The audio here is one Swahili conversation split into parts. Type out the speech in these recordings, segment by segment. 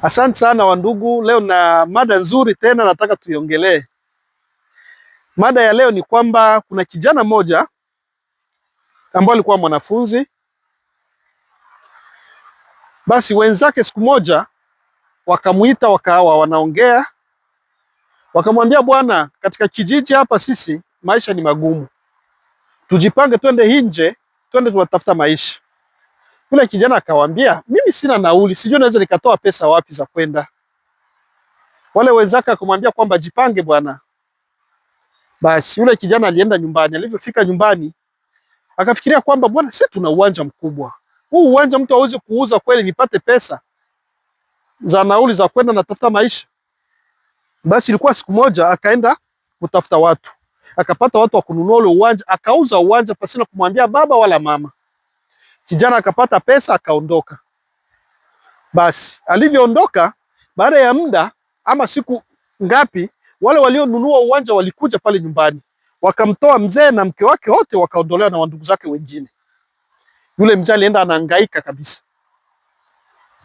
Asante sana wandugu, leo na mada nzuri tena nataka tuiongelee. Mada ya leo ni kwamba kuna kijana mmoja ambaye alikuwa mwanafunzi. Basi wenzake siku moja wakamuita, wakawa wanaongea, wakamwambia, bwana, katika kijiji hapa sisi maisha ni magumu, tujipange twende nje, twende tunatafuta maisha. Yule kijana akawaambia, mimi sina nauli, sijui naweza nikatoa pesa wapi za kwenda. Wale wenzake akamwambia kwamba jipange bwana. Basi yule kijana alienda nyumbani. Alivyofika nyumbani, akafikiria kwamba bwana, sisi tuna uwanja mkubwa huu, uwanja mtu aweze kuuza kweli nipate pesa za nauli za kwenda na tafuta maisha. Basi ilikuwa siku moja akaenda kutafuta watu, akapata watu wa kununua ule uwanja, akauza uwanja pasina kumwambia baba wala mama. Kijana akapata pesa akaondoka. Basi alivyoondoka, baada ya muda ama siku ngapi, wale walionunua uwanja walikuja pale nyumbani, wakamtoa mzee na mke wake wote, wakaondolewa na wandugu zake wengine. Yule mzee alienda anahangaika kabisa.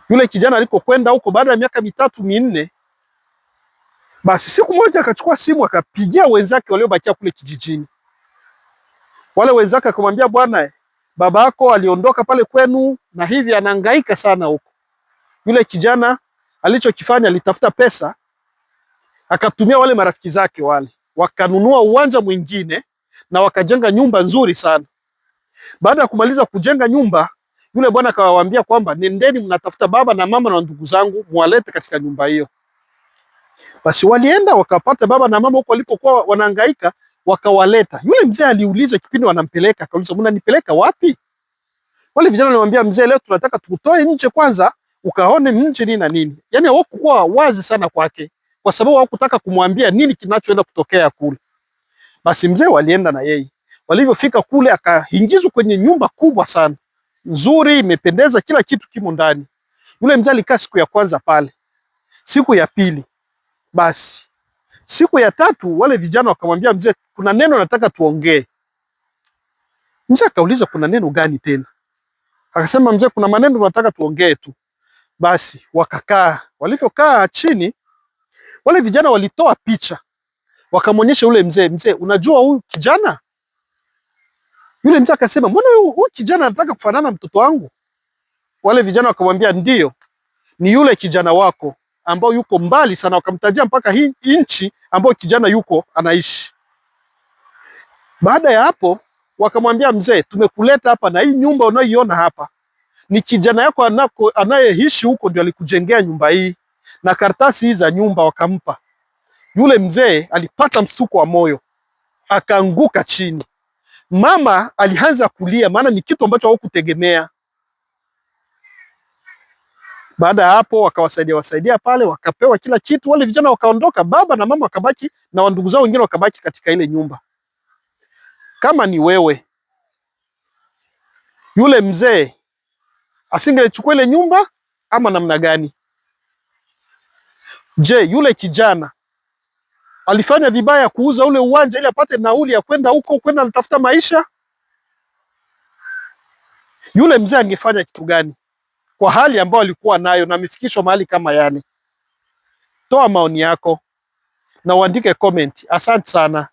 Yule kijana alipokwenda huko, baada ya miaka mitatu minne, basi siku moja akachukua simu akapigia wenzake waliobakia kule kijijini. Wale wenzake akamwambia, bwana, babako aliondoka pale kwenu na hivi anahangaika sana huko. Yule kijana alichokifanya, alitafuta pesa akatumia wale marafiki zake wale, wakanunua uwanja mwingine na wakajenga nyumba nzuri sana. Baada ya kumaliza kujenga nyumba, yule bwana akawaambia kwamba nendeni, mnatafuta baba na mama na ndugu zangu mwalete katika nyumba hiyo. Basi walienda wakapata baba na mama huko walipokuwa wanahangaika, wakawaleta. Yule mzee aliuliza kipindi wanampeleka, akauliza mnanipeleka wapi? Wale vijana walimwambia mzee, leo tunataka tukutoe nje kwanza ukaone nje nini na nini. Yaani hawakuwa wazi sana kwake, kwa sababu hawakutaka kumwambia nini kinachoenda kutokea kule. Basi mzee walienda na yeye. Walivyofika kule, akaingizwa kwenye nyumba kubwa sana nzuri, imependeza, kila kitu kimo ndani. Yule mzee alikaa siku ya kwanza pale, siku ya pili, basi siku ya tatu wale vijana wakamwambia mzee, kuna neno nataka tuongee. Mzee akauliza kuna neno gani tena? Akasema mzee, kuna maneno tunataka tuongee tu. Basi wakakaa. Walivyokaa chini, wale vijana walitoa picha wakamwonyesha yule mzee, mzee, unajua huyu kijana? Yule mzee akasema, mbona huyu kijana anataka kufanana mtoto wangu? Wale vijana wakamwambia, ndiyo, ni yule kijana wako ambao yuko mbali sana. Wakamtajia mpaka hii nchi ambayo kijana yuko anaishi. Baada ya hapo, wakamwambia mzee, tumekuleta hapa na hii nyumba unayoiona hapa ni kijana yako anayeishi huko ndio alikujengea nyumba hii, na karatasi hii za nyumba wakampa. Yule mzee alipata msuko wa moyo akaanguka chini. Mama alianza kulia, maana ni kitu ambacho hawakutegemea. Baada ya hapo wakawasaidia wasaidia pale, wakapewa kila kitu. Wale vijana wakaondoka, baba na mama wakabaki na wandugu zao wengine wakabaki katika ile nyumba. Kama ni wewe, yule mzee asingechukua ile nyumba ama namna gani? Je, yule kijana alifanya vibaya kuuza ule uwanja ili apate nauli ya kwenda huko kwenda anatafuta maisha? Yule mzee angefanya kitu gani kwa hali ambayo alikuwa nayo na amefikishwa mahali kama yale? Toa maoni yako na uandike comment. Asante sana.